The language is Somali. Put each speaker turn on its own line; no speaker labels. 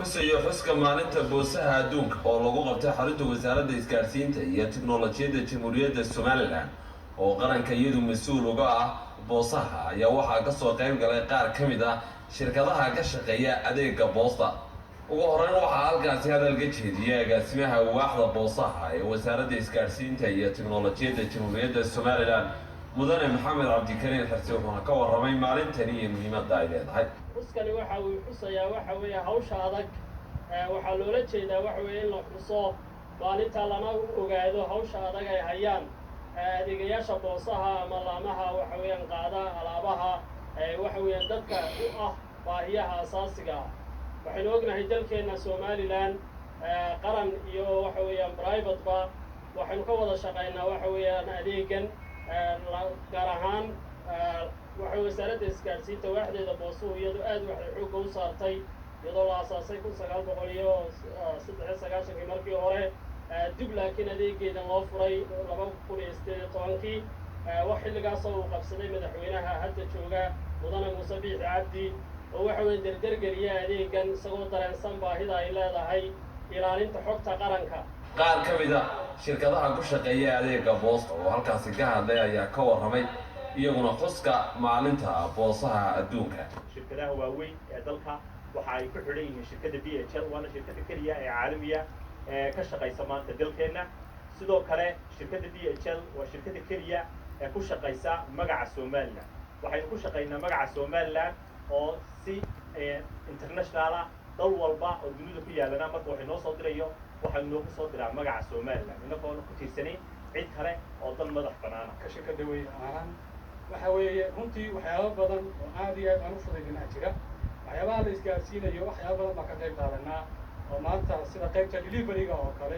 Xusayo xuska maalinta boosaha adduunka oo lagu qabtay xarunta Wasaaradda Isgaadhsiinta iyo Tiknolojiyadda Jamhuuriyadda Somaliland, oo qaranka iyadu mas-uul uga ah boosaha, ayaa waxaa kasoo qayb galay qaar ka mid ah shirkadaha ka shaqeeya adeega boosta. Ugu horeyn, waxaa halkaasi hadal ka jeediyay agaasimaha waaxda boosaha ee Wasaaradda Isgaadhsiinta iyo Tiknolojiyadda Jamhuuriyadda Somaliland, Mudane Maxamed Cabdikariin Xirsi, wuxuuna ka warramay maalintani iyo muhiimadda ay leedahay.
Xuskani waxa uu xusayaa waxa weeye hawsha adag. Waxaa loola jeedaa waxa weeye in la xuso maalinta, lana ogaado hawsha adag ay hayaan adeegayaasha boosaha ama laamaha waxa weeyaan qaada alaabaha, waxa weeyaan dadka u ah baahiyaha asaasiga ah. Waxaynu ognahay dalkeenna Somaliland, qaran iyo waxa weeyaan private ba, waxaynu ka wada shaqaynaa waxa weeyaan adeegan. Gaar ahaan waxay Wasaaradda Isgaadhsiinta waaxdeeda boosuhu iyadoo aad waxay xoogga u saartay, iyadoo la asaasay 1993-kii markii hore dib, laakiin adeegeedan loo furay 2018-kii, wax xilligaasoo uu qabsaday madaxweynaha hadda jooga, Mudane Muuse Biixi Cabdi, oo waxa weeye derdergeliya adeegan, isagoo dareensan baahida ay leedahay ilaalinta xogta qaranka.
Qaar ka mid a shirkadaha ku shaqeeya adeega boosta oo halkaasi ka hadlay ayaa ka warramay iyaguna xuska maalinta boosaha adduunka.
Shirkadaha waaweyn ee dalka waxa ay ku xidhan yihiin shirkadda DHL, waana shirkadda keliya ee caalamiya ee ka shaqaysa maanta dalkeenna. Sidoo kale, shirkadda DHL waa shirkadda keliya ee ku shaqaysa magaca Somaliland. Waxaynu ku shaqaynaa magaca Somaliland oo si international ah, dal walba oo dunida ku yaalana marka waxay noo soo dirayo waxaanu noogu soo diraa magaca Somaliland, inagoona ku tiirsanayn cid kale oo dal madax banaana.
Ka shirkadda wey ahaan waxa weeye runtii waxyaabo badan oo aad iyo aad aan u fudaydinaa jira. Waxyaabaha la isgaarsiinayo, waxyaaba badan baan ka qayb qaadanaa oo maanta sida qaybta delivery-ga oo kale.